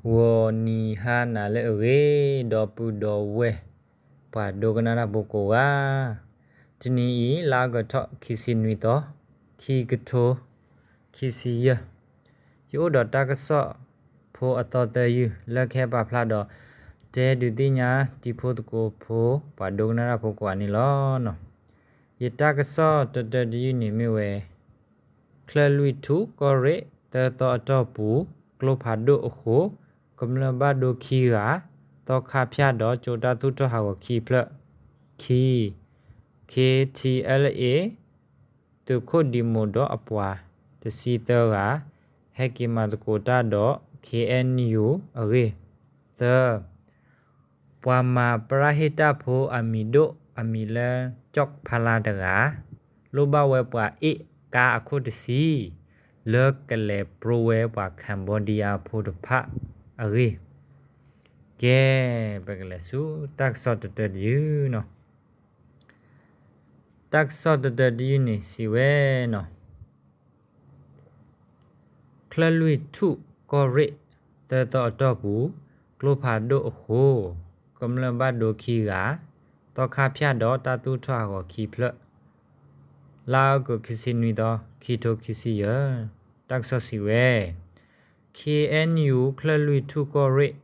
ဂီၤနံၤဟါနၤလၢအဂ့ၤ ဒီပုၢ်ဒီဝဲၢ် ပှၤဒိကနၣ်တၢ်ဖိကိးဂၤ, တနံၤအံၤ လါအီကူးထီၣ် ခံဆံနွံသီ, ခံကထိ ခံဆံယဲၢ်, ယအိၣ်ဒီးတၢ်ကစီၣ်ဖိအသီသၢယုၢ် လၢကဟဲပာ်ဖျါဒီး တဲဒုးသ့ၣ်ညါတံၤဖိသကိးဖိ ပှၤဒိကနၣ်တၢ်ဖိကိးဂၤန့ၣ်လီၤ. ယတၢ်ကစီၣ်တတၢတယုၢ်န့ၣ်မ့ၢ်ဝဲ ချၢၣ်လွံၢ်ထူၣ်ကီၢ်ရ့ၣ် သၢသီအတီၢ်ပူၤ ကျိဖးဒိၣ်အဃိ ကမျၢၢ်ဘၣ်ဒိခံဂၤ သီခါဖၠၣ်ဒီးကၠိတၢ်သူၣ်ထီၣ်ဟးဂီၤခံဖျၢၣ်, ခံ, K T L A သုးခိၣ်ဒံမိၢ်ဒီးအပှၤ တဆံသၢဂၤ ဟဲက့ၤမၤသကိးတၢ်ဒီး K N U အဂ့ၢ်, သၢ ပှၤမၤပရၢ်ဟ့ၣ်တၢ်ဖိအမံၤဒိၣ်အမံၤလၢ ကၠီၣ်ဖါလါတဂၤ လိၣ်ဘၣ်ဝဲပှၤအ့ၣ်ကါအခိၣ်တဆံ လၢကလဲၤပြိဝဲပှၤ Cambodia ဖိတဖၣ်အဂ့ၢ်, ကဲ, ပကလဲၤဆူတၢ်ကစီၣ်တတၢတယုၢ်နီၤ. တၢ်ကစီၣ်တတၢတယုၢ်န့ၣ်စံးဝဲနီၤ, ချၢၣ်လွံၢ်ထူၣ်ကီၢ်ရ့ၣ် သၢသီအတီၢ်ပူၤ ကျိဖးဒိၣ်အဃိ ကမျၢၢ်ဘၣ်ဒိခံဂၤ သီခါဖၠၣ်ဒီးတၢ်သူၣ်ထီၣ်ဟးဂီၤခံဖျၢၣ်, လါအီကူး ခံဆံနွံသီ, ခံထိခံဆံယဲၢ်, တၢ်ကစီၣ်စံးဝဲ K N U ချၢၣ်လွံၢ်ထူၣ်ကီၢ်ရ့ၣ်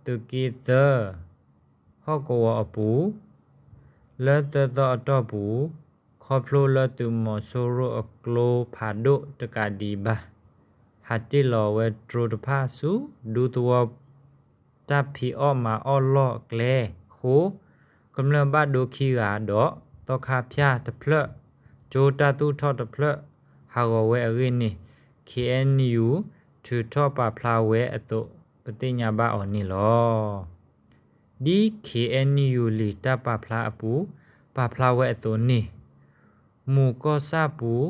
သုးက့သၢ ဟီၣ်ကဝီၤအပူၤ လၢသၢသီအတီၢ်ပူၤ ခီဖျိလၢသုးမီၤစိရိၤအကျိဖးဒိၣ်တကးဒံးဘၣ် ဟးတ့ၢ်လီၤဝဲ drone တဖၣ်ဆူ ဒူသဝီ တၢ်ဖံးအီၣ်မၤအီၣ်လီၢ်ကျဲအဃိ ကမျၢၢ်ဘၣ်ဒိခံဂၤဒီး သီခါဖၠၣ်တဖျၢၣ် ကၠိတၢ်သူၣ်ထီၣ်တဖျၢၣ် ဟးဂီၤဝဲအဂ့ၢ်န့ၣ် K N U ထုးထီၣ်ပာ်ဖျါဝဲအသိး ပသ့ၣ်ညါဘၣ်အီၤန့ၣ်လီၤ. ဒ် K N U လံာ်တၢ်ပာ်ဖျါအပူၤ ပာ်ဖျါဝဲအသိးန့ၣ် မူၤကီၢ်ဆၣ်ပူၤ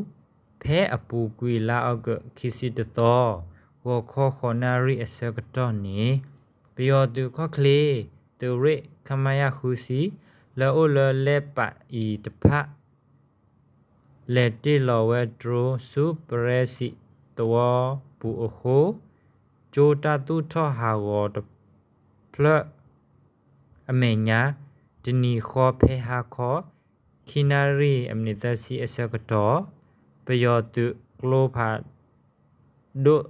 ဖဲအပူၤကွံာ်လါအီကူး ခံဆံတသီ ဂီၤခီဃိးနၣ်ရံၣ်အဆၢကတီၢ်န့ၣ် ပယီၤသုးခီၣ်ချ့ သုးရ့ၣ် ခမရ ဃုဆံ လၢအိၣ်လၢလဲၣ်ပးအံၤတဖၣ် လဲၤတ့ၢ်လီၤဝဲ drone ဆူပရၢစံးသဝီပူၤအဃိ ကၠိတၢ်သူၣ်ထီၣ်ဟးဂီၤတဖျၢၣ်အမဲာ်ညါ တနံၤဃီဖဲဟါခီ ခံနၣ်ရံၣ်အမံးနံးသၢဆံအဆၢကတီၢ် ပယီၤသုးကျိဖးဒိၣ်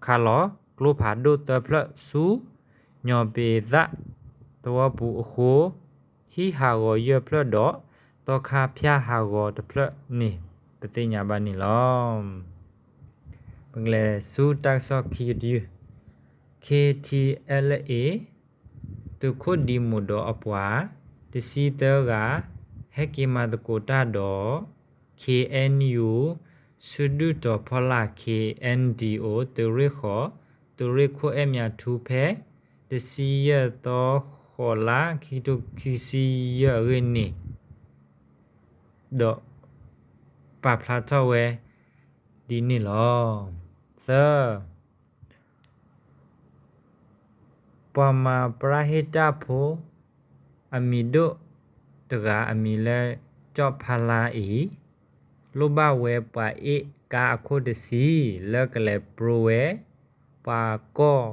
ခးလီၤ ကျိဖးဒိၣ်သၢဖျၢၣ်ဆူ ညီၣ်ပ့ၤသၣ်သဝီပူၤအဃိ ဟံၣ်ဟးဂီၤယဲၢ်ဖျၢၣ်ဒီး သီခါဖၠၣ်ဟးဂီၤတဖျၢၣ်န့ၣ် ပသ့ၣ်ညါဘၣ်န့ၣ်လီၤ. ပကလဲၤဆူတၢ်ကစီၣ်ခံကတယုၢ်, K T L A သုးခိၣ်ဒံမိၢ်ဒီးအပှၤ တဆံသၢဂၤ ဟဲက့ၤမၤသကိးတၢ်ဒီး K N U ဆူဒုၣ်တီၤဖီလာ် K N D O သုးရ့ၣ်ဃိး သုးရ့ၣ်ခိၣ်အဲၣ်မၠးထူဖဲ တဆံယဲၢ်သီဃိးလါ ခံကထိခံဆံယဲၢ်အဂ့ၢ်န့ၣ် ဒီးပာ်ဖျါထီၣ်ဝဲဒ်န့ၣ်လီၤ. သၢ ပှၤမၤပရၢဟ့ၣ်တၢ်ဖိ အမံၤဒိၣ်တဂၤအမံၤလၢ ကၠီၣ်ဖါလါအံၤ လိၣ်ဘၣ်ဝဲပှၤအ့ၣ်ကါအခိၣ်တဆံ လၢကလဲၤပြိဝဲ ပှၤကီၢ်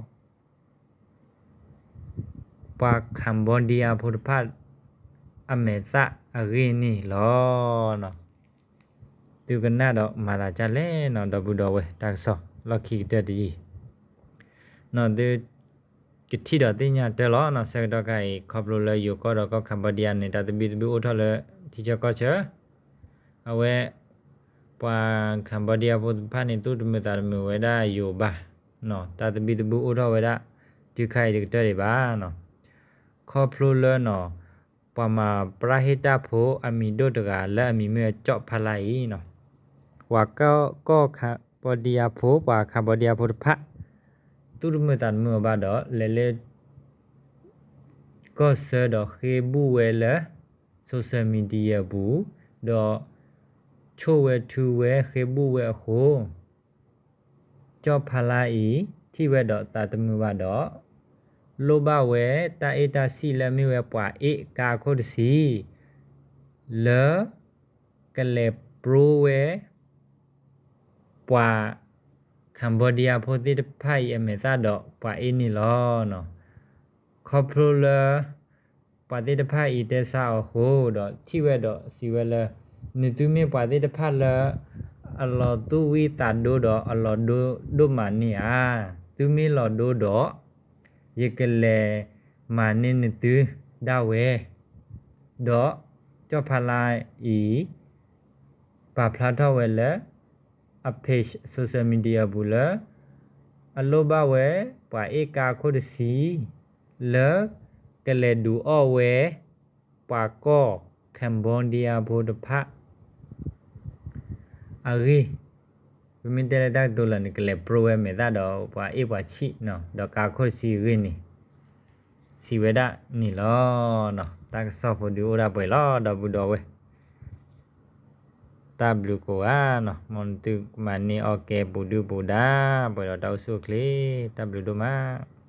ပှၤ Cambodia ဖိတဖၣ် အမဲာ်သၣ်အဂ့ၢ်န့ၣ်လီၤ. သုကနၣ်ဒီးမၤသးဒ်လဲၣ်နီၤ ဒီပုၢ်ဒီဝဲၢ် တၢ်ကစီၣ်လီၢ်ခံကတၢၢ်တယုၢ် နီၤ သုကထံၣ်ဒီးသ့ၣ်ညါတၢ်လီၤနီၤ ဆၢကတီၢ်ခါအံၤ ခီဖျိလၢယိၤကီၢ်ဒီးကီၢ် Cambodia န့ၣ် တၢ်သဘံၣ်သဘုၣ်အိၣ်ထီၣ်လၢထံဆၢကီၢ်ဆၢ အဝဲ ပှၤ Cambodia ဖိတဖၣ်န့ၣ် သူၣ်တမုာ်သးတမုာ်ဝဲဒၣ်ယိၤဘၣ်နီၤ တၢ်သဘံၣ်သဘုၣ်အိၣ်ထီၣ်ဝဲဒၣ် တုၤခါအံၤတကတၢၢ်ဒံးဘၣ်နီၤ ခီဖျိလၢနီၤ ပှၤမၤပရၢဟ့ၣ်တၢ်ဖိအမံၤဒိၣ်တဂၤလၢအမံၤမ့ၢ်ဝဲကၠီၣ်ဖါလါအံၤနီၤ ပှၤကီၢ် Cambodia ဖိ ပှၤ Cambodia ဖိတဖၣ် သူၣ်တမုာ်သးတမုာ်အီၤဘၣ်ဒီး လဲၤလၢ ကီၢ်ဆၢဒီးဃ့ဘူၣ်ဝဲလၢ social media ပူၤ ဒီးဆိၣ်ဝဲထုဝဲဃ့ဘူၣ်ဝဲအဃိ ကၠီၣ်ဖါလါအံၤ ထံၣ်ဝဲဒီးသးတမုာ်ဘၣ်ဒီး လိၣ်ဘၣ်ဝဲတၢ်အ့ၣ်တၢ်ဆံၣ်လၢအမ့ၢ်ဝဲပှၤအ့ၣ်ကါအခိၣ်တဆံ လၢ ကလဲၤပြိဝဲ ပှၤ Cambodia Cambodia ဖိသ့ၣ်တဖၣ်အံၤအမဲာ်သၣ်ဒီးပှၤအ့ၣ်န့ၣ်လီၤ. ခီဖျိလၢ ပှၤသ့ၣ်တဖၣ်အံၤတဲဆါအီၤအဃိ ဒီးထံၣ်ဝဲဒီးစံးဝဲလၢ နသုမ့ၢ်ပှၤသ့ၣ်တဖၣ်လၢ အလီၤသူၣ်ဝံၣ်သးဒိဒီးအလီၤဒိဒိၣ်မးန့ၣ်ဧါ. သုမ့ၢ်လီၤဒိဒီး ယကလဲၤမၤန့ၢ်နသုဒၣ်ဝဲ ဒီးကၠီၣ်ဖးလါအံၤ ပာ်ဖျါထီၣ်ဝဲလၢ အ page social media ပူၤလၢ အလိၣ်ဘၣ်ဝဲပှၤအ့ၣ်ကါခိၣ်တဆံ လၢကလဲၤဒုးအီၣ်ဝဲ ပှၤကီၢ် Cambodia ဖိတဖၣ် အဂ့ၢ်, ပမ့ၢ်တဲလၢတၢ်ကတိၤလၢာ်န့ၣ် ကလဲၤပြၢဝဲမဲာ်သၣ်ဒီးပှၤအ့ၣ်ပှၤဆံၣ် ဒီးကါခိၣ်တဆံအဂ့ၢ်န့ၣ် စံးဝဲဒၣ်န့ၣ်လီၤ. တၢ်ကစီၣ်ဖိဒုးအိၣ်ဒၣ်ပှဲၤလီၤ ဒီပုၢ်ဒီဝဲၢ်, တၢ်ဘျုးကိးဂၤနီၤ, မ်နသုကမၤန့ၢ်အီၣ်ကဲပူၤဒုပူၤဒါ ပှဲၤဒီးတၢ်အိၣ်ဆူၣ်အိၣ်ချ့, တၢ်ဘျုးဒိၣ်မး.